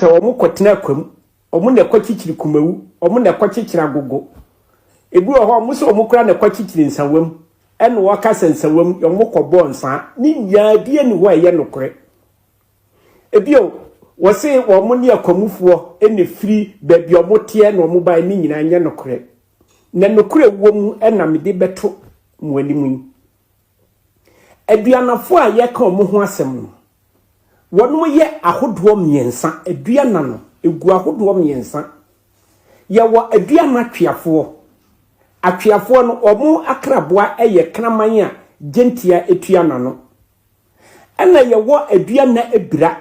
sɛ wɔn kɔtena Akwam, wɔn na ɛkɔkyekyere Kumawu, wɔn na ɛkɔkyekyere Agogo. Ebi wɔ hɔ a, wɔn sɛ wɔn koraa na ɛkɔkyekyere Nsawam, ɛna wɔka sɛ Nsawam wɔn kɔbɔɔ nsaa. Ne nyinaa bi nni hɔ a ɛyɛ nokorɛ. Ebio, wɔse wɔn ne Akwamufoɔ na ɛfiri baabi a wɔteɛ na wɔn baeɛ, ne nyinaa nyɛ nokorɛ. Na nokorɛ wɔ mu na mede bɛto mo anim yi. Aduanafoɔ a yɛreka wɔn ho asɛm no, wɔn yɛ ahodoɔ mmiɛnsa. Aduana no, ɛgu ahodoɔ mmiɛnsa. Yɛwɔ aduana atweafoɔ. Atweafoɔ no, wɔn akraboa yɛ kraman a gyentia tua n'ano. Ɛna yɛwɔ aduana abira.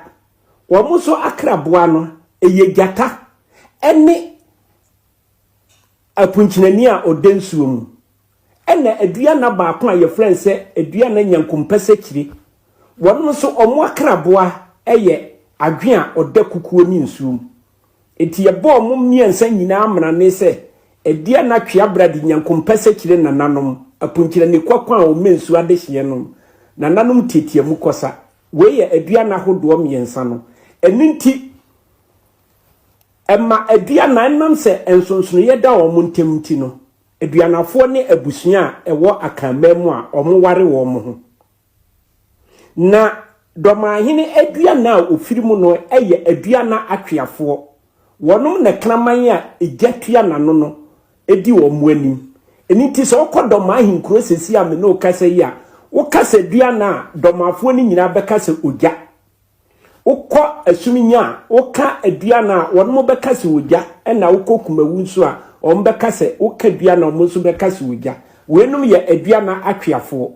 Wɔn nso akraboa no, ɛyɛ gyata ne apunkyinani a ɔda nsuo mu. Ɛna aduana baako a yɛfrɛ no sɛ aduana nyankompɛsɛkyire. Wɔn nso wɔn akraboa yɛ adwe a ɔda kukuo ne nsuo mu. Enti yɛbɔɔ wɔn mmiɛnsa nyinaa amanane sɛ aduana tweabrade nyankompɛsɛkyire nananom, apunkyinani kwakwa a ɔmɛ nsuo adehyeɛ nom, nananom tiatiamu kɔsa. Wei yɛ aduana ahodoɔ mmiɛnsa no. Ɛno nti, ɛma aduana ɛnam sɛ nsonsonoeɛ da wɔn ntam nti no, Aduanafoɔ ne abusua a ɛwɔ Akanman mu a wɔware wɔn ho. Na Dɔmahene Aduana a ɔfiri mu no yɛ Aduana Atweafoɔ. Wɔnom na kraman a egya tua n'ano no di wɔn anim. Ɛno nti sɛ wokɔ Dɔmaa ahenkuro seesei a me ne wo kasa yi a, woka sɛ Aduana a, Dɔmaafoɔ no nyinaa bɛka sɛ ogya. Wokɔ Asuminya a, woka Aduana a, wɔnom bɛka sɛ ogya, ɛna wokɔ Kumawu nso a, wɔn bɛka sɛ, woka Aduana a, wɔn nso bɛka sɛ ogya. Weinom yɛ Aduana atweafoɔ.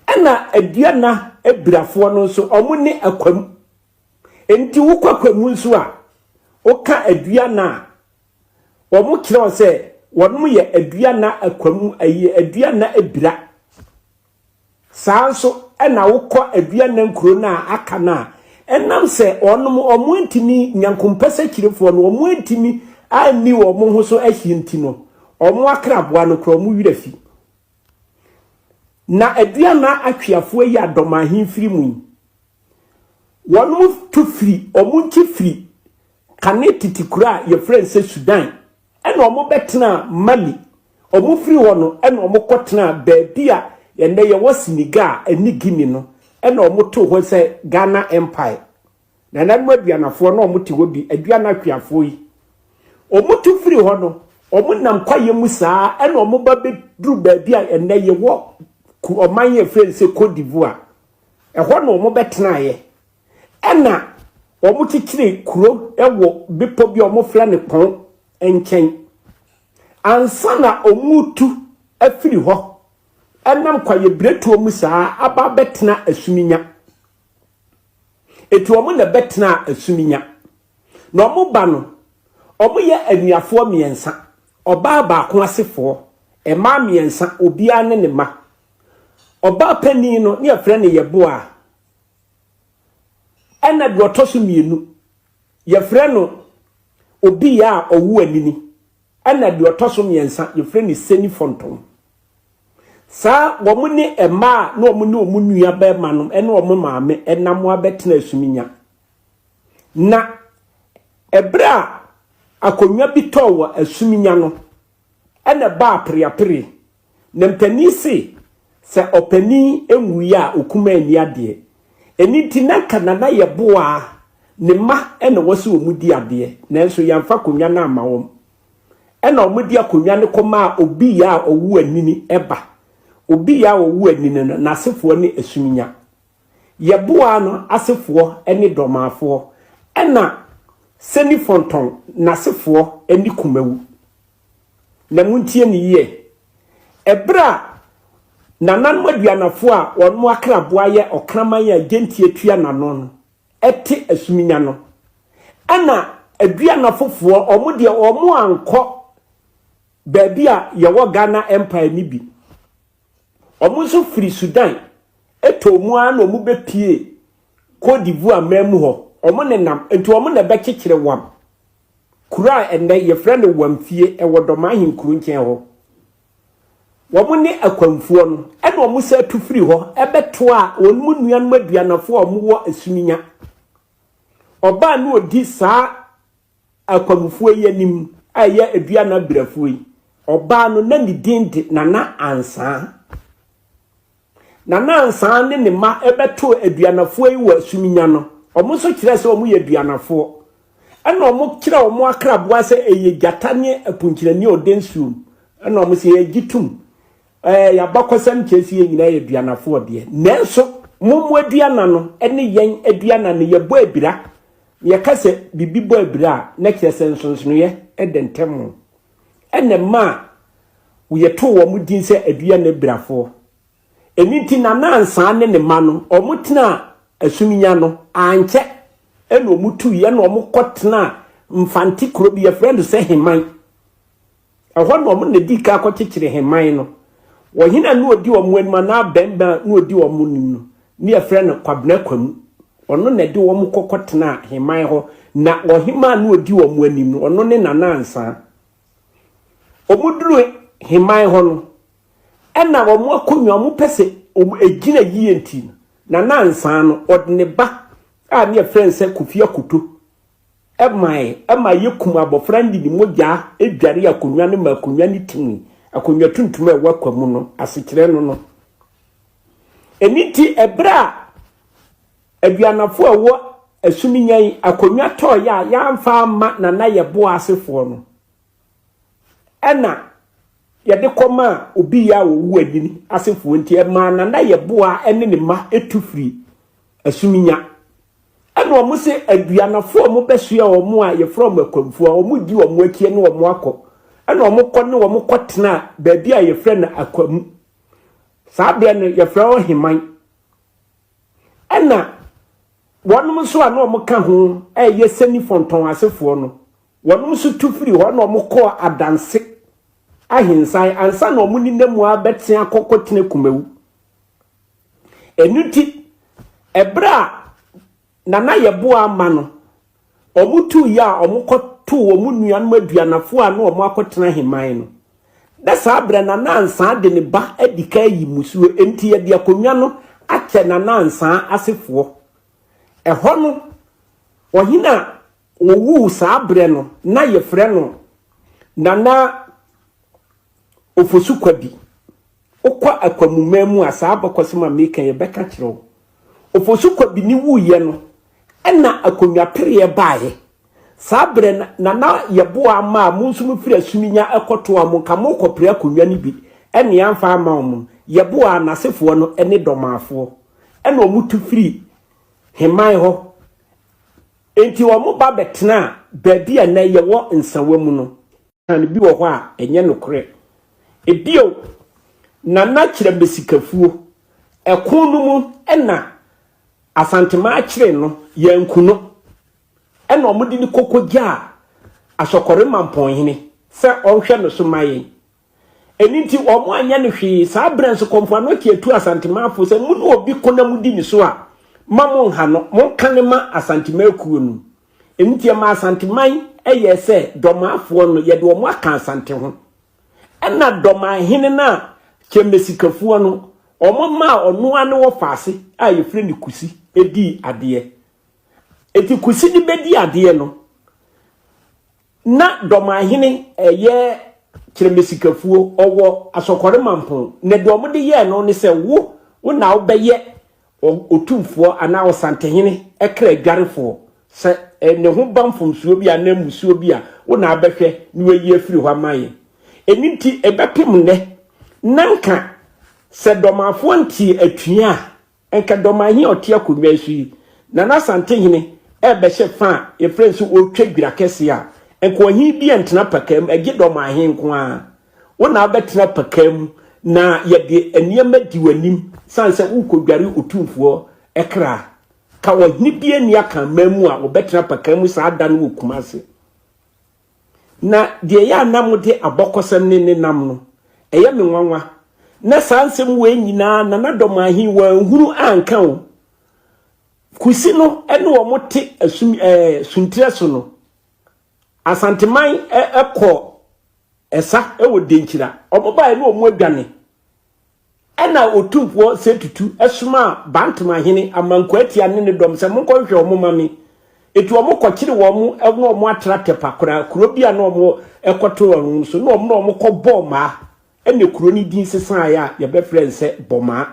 Ɛna Aduana abirafoɔ no nso, wɔn ne Akwam. Enti wokɔ Akwamu nso a, woka Aduana a, wɔn kyerɛ wo sɛ wɔnom yɛ Aduana Akwamu, ayi, Aduana abira. Saa ara nso na wokɔ aduannan nkuro no a aka no a, ɛnam sɛ wɔnom wɔn antumi, nyankompɛsɛkyirefoɔ no, wɔn antumi anni wɔn ho so ahyi nti no, wɔn akraboa no koraa wɔn werɛ fi. Na aduannan atweafoɔ yi a dɔm ahemfiri mu yi, wɔnom tu firi, wɔn nkyi firi kane tete kuro a yɛfrɛ no sɛ Sudan Ɛna wɔbɛtenaa Mali. Wɔfiri hɔ no, ɛna wɔkɔtenaa baabi a ɛnnɛ yɛwɔ Senegal ne Guinea no, ɛna wɔtoo hɔ sɛ Ghana Empire. Nananom Aduanafoɔ na wɔte hɔ bi, Aduana Akuafoɔ yi. Wɔtu firi hɔ no, wɔnam kwaeɛ mu saa ɛna wɔba bɛduru baabi a ɛnnɛ yɛwɔ ɔman yɛfrɛ no sɛ Cote d'Ivoire. Ɛhɔ na wɔbɛtenaeɛ. Ɛnna wɔkyekyeree kuro wɔ bepɔ bi a wɔfrɛ no Pɔn nkyɛn. Ansa na wɔretu afiri hɔ nam kwaeɛbirentuo mu saa aba abɛtena Asuminya. Enti wɔn na ɛbɛtenaa Asuminya. Na wɔba no, wɔyɛ anuafoɔ mmiɛnsa, ɔbaa baako asefoɔ, mmaa mmiɛnsa, obiara ne ne mma. Ɔbaa panin no, ne yɛfrɛ no Yeboah. Ɛna deɛ ɔtɔ so mmienu, yɛfrɛ no Obiya a ɔwo anini. Ɛna deɛ ɔtɔ so mmiɛnsa, yɛfrɛ no Seni Fɔntɔm. Saa wɔn ne mmaa a na wɔn ne wɔn nua bɛrima nom ne wɔn maame nam abɛtena Asuminya. Na ɛberɛ a akonnwa bi tɔɔ wɔ Asuminya no, ɛna ɛbaa apereapereɛ. Na mpanin se, sɛ ɔpanin nwuiɛ a okumaa nni adeɛ. Ɛno nti na nka Nana Yeboah ne mma na ɛwɔ sɛ wɔn di adeɛ, nanso yɛamfa akonnwa no amma wɔn. Ɛna wɔde akonnwa no kɔmaa Obiya a ɔwo anini ba. Obiya a ɔwo anini no, n'asefoɔ ne Asuminya. Yeboah no asefoɔ ne Dɔmaafoɔ, ɛna Senifɔntɔn n'asefoɔ ne Kumawu. Na montie no yie. Ɛberɛ a nananom aduanafoɔ a wɔn akraboa yɛ ɔkraman a gyentia tua n'ano no te asuminya no, ɛna aduanafofoɔ, wɔn deɛ wɔn ankɔ baabi a yɛwɔ Ghana Empire no bi. Wɔn nso firi Sudan tɔɔ mu ara na wɔn bɛpie Cote d'Ivoire man mu hɔ. Wɔn nenam, nti wɔn na ɛbɛkyekyere wɔn. Kuro a ɛnnɛ yɛfrɛ no Wamfie, ɛwɔ Dɔmaa Ahenkuro nkyɛn hɔ. Wɔn ne Akwamfoɔ no, ɛna wɔn san tu firi hɔ bɛtoaa wɔn mu nuanom Aduanafoɔ a wɔwɔ Asuminya. Ɔbaa na ɔdi saa Akwamufoɔ yi anim a ɛyɛ Aduana Abirafoɔ yi, ɔbaa no na ne din de Nana Ansaa. Nana Ansaa ne ne mma bɛtoo Aduanafoɔ yi wɔ Asuminya no, wɔn nso kyerɛɛ sɛ wɔyɛ Aduanafoɔ. Ɛna wɔn kyerɛ wɔn akraboa sɛ ɛyɛ gyata ne apunkyerɛni a ɔda nsuom. Ɛna wɔn sɛ yɛgye tom. Ɛɛ yɛabakɔsɛm kyerɛ sɛ yɛn nyinaa yɛ Aduanafoɔ deɛ. Nanso mo mo Aduana no ne yɛn Aduana no yɛbɔ abira. Yɛka sɛ biribi bɔ abira a, na kyerɛ sɛ nsonsonoeɛ da ntam. Ɛna ɛmaa wɔtoo wɔn din sɛ Aduana Abirafoɔ. Ɛno nti Nana Ansah ne ne mma no, wɔtenaa Asuminya no, ankyɛ ɛna wɔtuiɛ ɛna wɔkɔtenaa Mfante kuro bi, yɛfrɛ no sɛ Heman. Ɛhɔ na wɔn na dii kan kɔkyekyere heman no. Ɔhene a na ɔdi wɔn anim anaa bɛmba a na ɔdi wɔn anim no, ne yɛfrɛ no Kwabena Kwamu. Ɔno na ɛde wɔn kɔkɔtenaa heman hɔ, na ɔhemaa a na ɔdi wɔn anim no, ɔno ne Nana Ansah. Wɔduruu heman hɔ no, ɛna wɔn akonnwa wɔpɛ sɛ ɛgyina yie nti no, Nana Ansah no, ɔde ne ba a ne yɛfrɛ no sɛ Kofi Akoto Ɛmae ma yekum abɔfra no de ne mogya dwaree akonnwa no ma akonnwa no timii, akonnwa tuntum a ɛwɔ akwa mu no, asekyerɛ no no. Ɛno nti, ɛberɛ a aduanafo a ɛwɔ Asuminya yi akonnwa tɔeɛ a yɛamfa amma Nana Yeboah asefoɔ no, ɛna yɛde kɔmaa obi yɛ a wɔwu anyini asefoɔ nti, ɛmaa Nana Yeboah ne ne mma tu firi Asuminya. Ɛna wɔn se aduanafoɔ a wɔbɛsoɛ wɔn a yɛfrɛ wɔn akwamfoɔ a wɔdi wɔn akyi ne wɔn akɔ. Ɛna wɔn kɔ ne wɔn kɔ tena baabi a yɛfrɛ no akwamu. Saa berɛ no yɛfrɛ hɔ Heman. Ɛna wɔnom nso a na wɔn ka ho ɛyɛ Sani Fɔntɔn asefoɔ no, wɔnom nso tu firi hɔ na wɔn kɔɔ Adanse ahensan ansa na wɔn nenam mu abɛtea kɔ kɔtena Kumawu. Ɛno nti, ɛberɛ a Nana Yeboah ama no, wɔtuiɛ a wɔkɔtoo wɔn nuanom aduanafoɔ a na wɔakɔtena ahemman no. Na saa berɛ Nana Ansah de ne ba adi kan ayi mmusuo, enti yɛde akonnwa no akyɛ Nana Ansah asefoɔ. Ɛhɔ no, ɔhene a ɔwuu saa berɛ no, na yɛfrɛ no Nana Ofosu Kwabi. Wokɔ Akwamuman mu a, saa abakɔsɛm a meka yi, ɛbɛka kyerɛ wo. Ofosu Kwabi ne wuiɛ no, ɛna akonnwapereɛ baeɛ. Saa berɛ no, Nana Yeboah ama a mo nso mofiri Asuminya kɔtoa mo, nka morekɔpere akonnwa no bi, ɛne amfa amma wɔn no, Yeboah n'asefoɔ no ne Dɔmaafoɔ. Ɛna wɔtu firi Heman hɔ. Enti wɔba bɛtenaa baabi a nnɛ yɛwɔ Nsawa mu no. No bi wɔ hɔ a ɛnyɛ nokorɛ. Bio, Nana Kyerɛmesikafuo, ɛko no mu na Asanteman kyeree no, yɛanku no, ɛna wɔde no kɔkɔgyaa Asɔkɔre Mampɔnhene sɛ ɔnhwɛ no so ma yɛn. Ɛno nti wɔanyɛ no hwee. Saa berɛ nso Kɔmfo Anokye atu Asantemanfoɔ sɛ mo ne obi ko na modi ne so a, mma monnha no, monka no ma Asanteman kuo no. Ɛno nti ɛmaa Asanteman yɛɛ sɛ Dɔmaafoɔ no yɛde wɔn aka Asante ho. Ɛna Dɔmahene no a Kyɛmɛsikafoɔ no wɔn maa ɔno ara ne wɔfaase a yɛfrɛ no Kusi dii adeɛ. Enti Kusi no bɛdi adeɛ no, na Dɔmahene ɛyɛ Kyerɛmɛsikafuo, ɔwɔ Asɔkɔre Mampong, na deɛ wɔde yɛɛ no ne sɛ wo, wo na wobɛyɛ otumfoɔ anaa ɔsantehene kra dwarefoɔ. Sɛ ne ho ba mfomsoɔ bi anaa mmusuo bi a, wo na abɛhwɛ na wayi afiri hɔ ama yɛn. Ɛno nti, ɛbɛpem nnɛ, na nka sɛ Dɔmafoɔ ntee atua a, Nka Dɔmahene a ɔte akonnwa yi so yi, Nana Asantehene rebɛhyɛ fa a yɛfrɛ no sɛ ɔretwa dwira kɛseɛ a, nka ɔhene bi antena pakaa mu, ɛgye Dɔmahene nko ara. Wo na wobɛtena pakaa mu na yɛde nneɛma di w'anim sane sɛ worekɔdware Otumfoɔ kra. Ka ɔhene bi anni Akanman mu a ɔbɛtena pakaa mu saa da no wɔ Kumase. Na deɛ ɛyɛ a na mode abɔkɔsɛm ne nenam no, ɛyɛ me nwanwa. Na saa nsɛm wei nyinaa Nana Dɔmahin wanhunu anka o. Kusi no ne wɔn te asum ɛɛ suntirɛ so no, Asanteman kɔ ɛsa wɔ Denkyira. Wɔn baeɛ no wɔn adwane. Ɛnna Otumfoɔ Setutu somaa Bantamahene Amankwaatia ne ne dɔm sɛ, Monkɔhwehwɛ wɔn mma me. Eti wɔn kɔkyere wɔn na wɔn atra Tɛpa koraa, kuro bi a na wɔn kɔto wɔn so, na wɔn na wɔn kɔ bɔɔ maa, ɛna kuro no din sesaeɛ a yɛbɛfrɛ no sɛ Bɔmaa.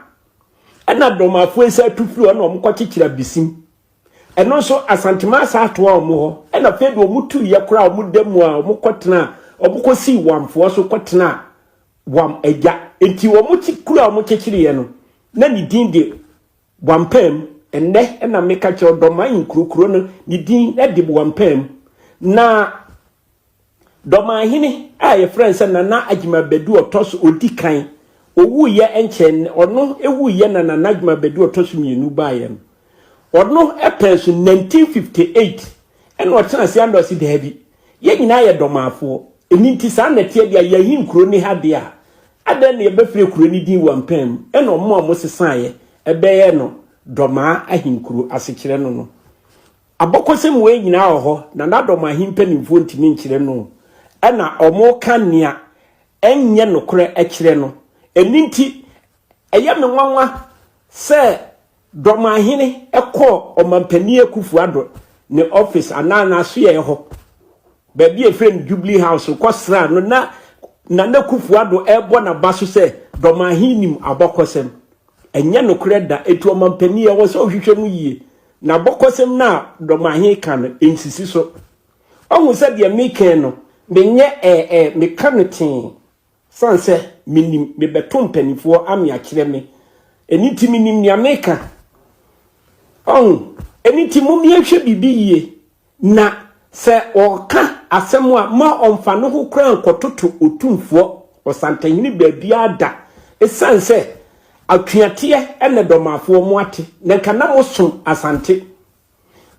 Ɛna Dɔmafoɔ yi san tu firi hɔ na wɔn kɔkyekyere Abisim. Ɛno nso Asanteman san toa wɔn hɔ. Ɛna afei de wɔn tuiɛ koraa wɔn da mu a wɔn kɔtena, wɔn kɔsii Wamfoɔ so kɔtena Wam agya. Enti wɔn kyi kuro a wɔn kyekyereɛ no, na ne din de Wampam. Ɛnnɛ na meka kyerɛ wo, Dɔman nkuro, kuro no ne din de Wampam. Na Dɔmanhene a yɛfrɛ no sɛ Nana Agyemang Badu ɔtɔ so ɔdi kan, ɔwuiɛ nkyɛ, ɔno wuiɛ na Nana Agyemang Badu ɔtɔ so mmienu baeɛ no, ɔno pɛn so 1958 ɛna ɔtena ase ana ɔse daabi, yɛn nyinaa yɛ Dɔmanfoɔ, ɛno nti saa na ɛteɛ deɛ a yɛahi nkuro ne ha deɛ a, adɛn na yɛbɛfrɛ kuro no din Wampam, ɛna ɔmo a ɔmo sesaeɛ ɛbɛyɛɛ no Dɔmaa Ahenkuro, asekyerɛ no no. Abɔkɔsɛm wei nyinaa wɔ hɔ na n'adɔm ahe mpaninfoɔ ntumi nkyerɛ no ɛna ɔmo ka nea ɛnyɛ nokorɛ kyerɛ no. Ɛno nti ɛyɛ me nwanwa sɛ Dɔmahene kɔɔ Ɔmanpanin Akuffo Addo ne office anaa n'asoɛeɛ hɔ baabi a yɛfrɛ no Jubilee House kɔ sraa no na Nana Akuffo Addo ɛrebɔ n'aba so sɛ Dɔmahene nim abɔkɔsɛm. Ɛnyɛ nokorɛ da, enti ɔmanpanin ɛwɔ sɛ ɔhwehwɛ mu yie. Na abɔkɔsɛm no a Dɔmahe ka no, ɛnsisi so. Wahu sɛ deɛ meka no, menyɛ ɛɛ ɛɛ, meka no tee. Sane sɛ menim, mebɛto mpanimfoɔ ame akyerɛ me. Ɛno nti menim nea meka. Ɔhu, ɛno nti mom yɛnhwɛ biribi yie. Na sɛ ɔreka asɛm a, mma ɔmfa ne ho koraa nkɔtoto Otumfoɔ Ɔsantehene baabiara da, esiane sɛ atuateɛ na Dɔmafoɔ moate, na nka na mosom Asante.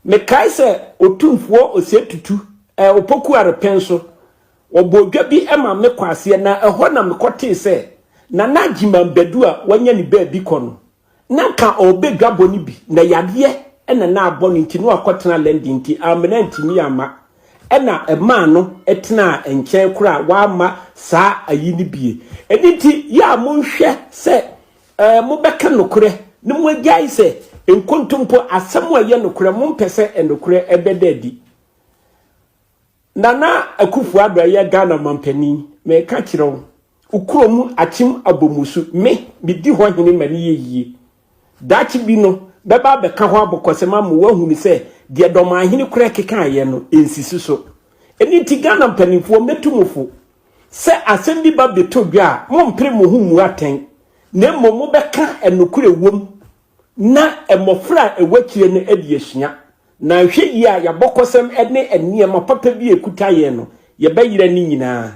Mekae sɛ Otumfoɔ Osei Tutu, eh, Opoku Arepɛn so, wɔbɔɔ dwa bi ma me kɔ aseɛ, na ɛhɔ na mekɔtee sɛ Nana Agyeman Badu a wanya ne baabi kɔ no, Na nka ɔɔbɛ dwabɔ no bi, na yadeɛ na na abɔ no nti na wakɔtena London nti ammena antumi amma. Ɛna ɛmaa no tenaa nkyɛn koraa wamma saa ayi no bie. Ɛno nti yɛ a monhwɛ sɛ ɛɛ mobɛka nokorɛ na moagyae sɛ nkontompo asɛm a ɛyɛ nokorɛ mompɛ sɛ ɛnokorɛ ɛbɛda adi. Nana Akuffo Addo ɛyɛ Ghana manpanin, meka kyerɛ wo, wo kuro mu akyem abɔmusu, me, medi hɔ hene ma no yɛ yie. Daakye bi no, bɛba abɛka hɔ abɔkɔsɛm ama woahunu sɛ deɛ Dɔmanhene koraa kekaeɛ no, ɛnsisi so. Ɛno nti Ghana mpanimfoɔ, mɛtu mo fo sɛ asɛm bi ba bɛtɔ dwa a, mompere mo ho mmu atɛn, na mmom mobɛka nokorɛ wom na mmɔfra a ɛwɔ akyire no de asua. Na anhwɛ yie a, y'abɔkɔsɛm ne nneɛma papa bi a ɛkuta yɛn no, yɛbɛyera ne nyinaa.